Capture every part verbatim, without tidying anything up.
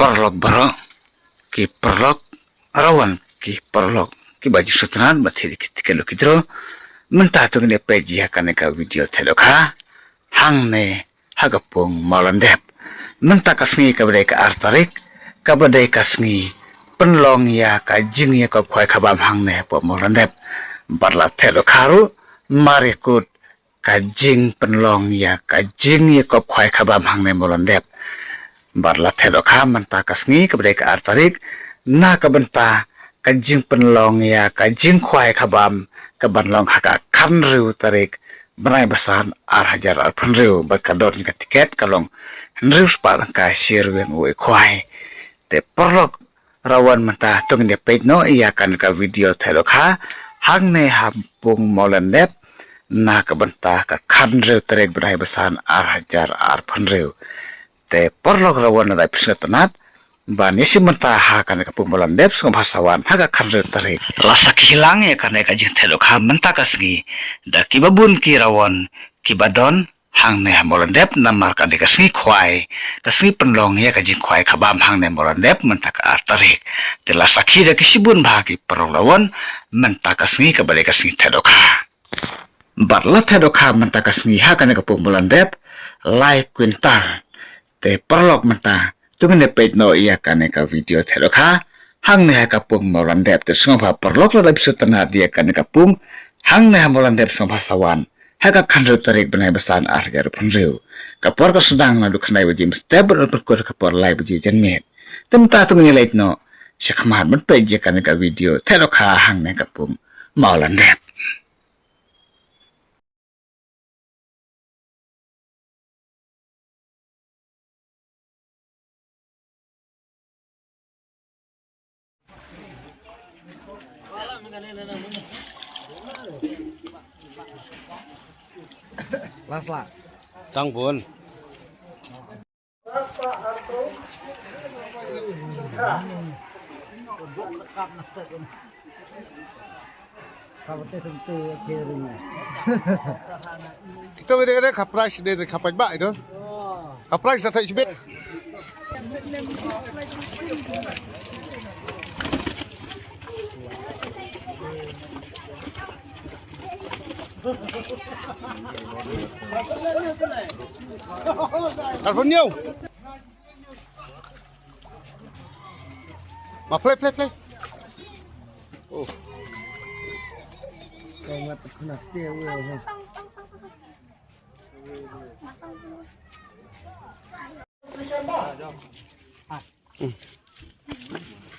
Paralok baroh, ki paralok, rawan ki paralok kiba ju sngewtynnat ban thied ïa ki tiket lucky draw. Mynta to ngin ïa peit ïa kane ka video theh dohkha hangne ha ka pung Mawlyndep. Mynta ka sngi kaba dei ka ar tarik, kaba dei ka sngi pynlong ïa ka jingïakop khwai khabam hangne ha pung Mawlyndep. Bad la theh dohkha ruh, mar ïa kut ka jingpynlong ïa ka jingïakop khwai khabam hangne Mawlyndep. Bad la theh dohkha mynta ka sngi kaba dei ka ar tarik, na ka bynta ka jingpynlong ïa ka jingkhwai khabam kaban long ha ka khathynriew tarik bnai ba san ar hajar arphew hynriew, bad ka dor jong ka tiket ka long hynriew spah tyngka shi ryngwiang uwei u khwai. Te paralok, rawan mynta to ngin ïa peit noh ïa kane ka video theh dohkha hangne ha pung Mawlyndep, na ka bynta ka khathynriew tarik bnai ba san ar hajar arphew hynriew. Te paralok, rawan lada phi sngewtynnat ban ïashim bynta ha kane ka pung Mawlyndep, sngewbha sa wan ha ka khathynriew tarik. La sakhi lang ïa kane ka jingtheh dohkha mynta ka sngi da kiba bun ki rawan kiba don hangne ha Mawlyndep, namar ka dei ka sngi khwai, ka sngi pynlong ïa ka jingkhwai khabam hangne Mawlyndep mynta ka ar tarik. Te la sakhi da ki shibun bha ki paralok, rawan mynta ka sngi kaba dei ka sngi theh dohkha. Bad la theh dohkha mynta ka sngi ha kane ka pung Mawlyndep lai kwintal. Te paralok, mynta to ngin ïa peit noh ïa kane ka video theh dohkha hangne ha ka pung Mawlyndep. Te sngewbha paralok, lada phi sngewtynnat ïa kane ka pung hangne ha Mawlyndep, sngewbha sa wan ha ka khathynriew tarik bnai ba san ar hajar arphew hynriew. Ka por ka sdang naduh khyndai baje mynstep bad yn pynkut ha ka por lai baje janmiet. Te mynta to ngin ïa leit noh shakhmat ban peit ïa kane ka video theh dohkha hangne ha ka pung Mawlyndep. Last lah. Tang bun. Kita beri ada kapras, dia ada kapas bak itu. Kapras satu cibit. Arphew hynñiew. Ma play, play, play. Oh.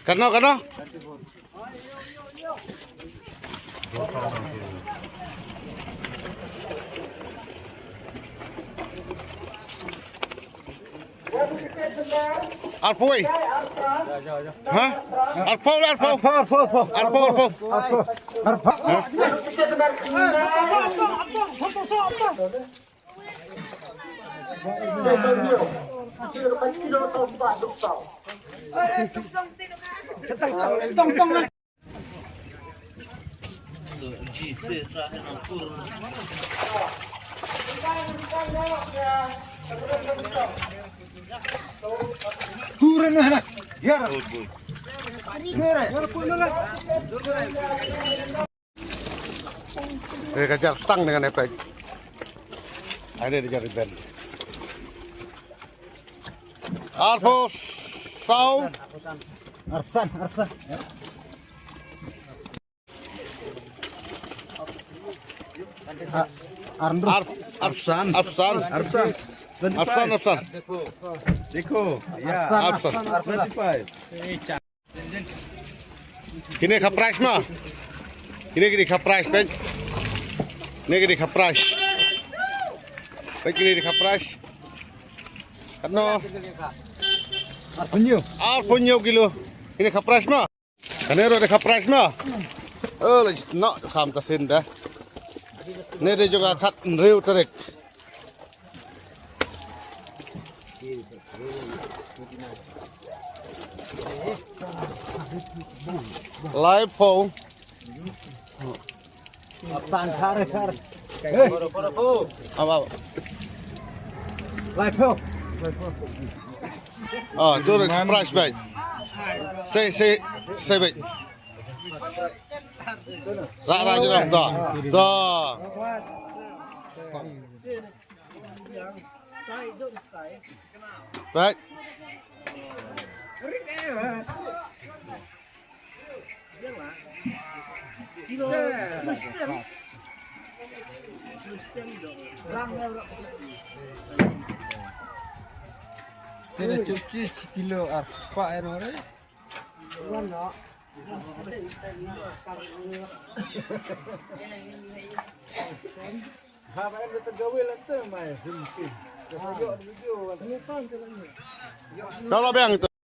Katno, katno? Arphew. Ha? Arphew, arphew. Arphew, arphew. Arphew, arphew. Arphew. Ha? Eh, ka jar stang dengan efek. Ini dia jar riben. Arphew saw. Arphew san, arphew san. Ar-, arphew san. Arphew san. Arphew san. Arphew san, arphew san. Dekho. Ya. Arphew san. Twenty-five. Kine ka prize ma. Kine, kine ka prize, peit. Kine, kine ka prize. Peit, kine ka prize. Katno? Arphew hynñiew. Arphew hynñiew kilo. Kine ka prize ma. Kane ruh dei ka prize ma. Oh, la jitno kham ta sin da. Ne dei jong ka khathynriew tarik. Laiphew. Ap tan khar, khar. Ap, ap. Laiphew. Ah, tu prize bait. Sei, sei, sei bait. Ra, ra, jram, da. Da. Bait. Te da chup chi kilo ar pa en ore. Tara biang itu.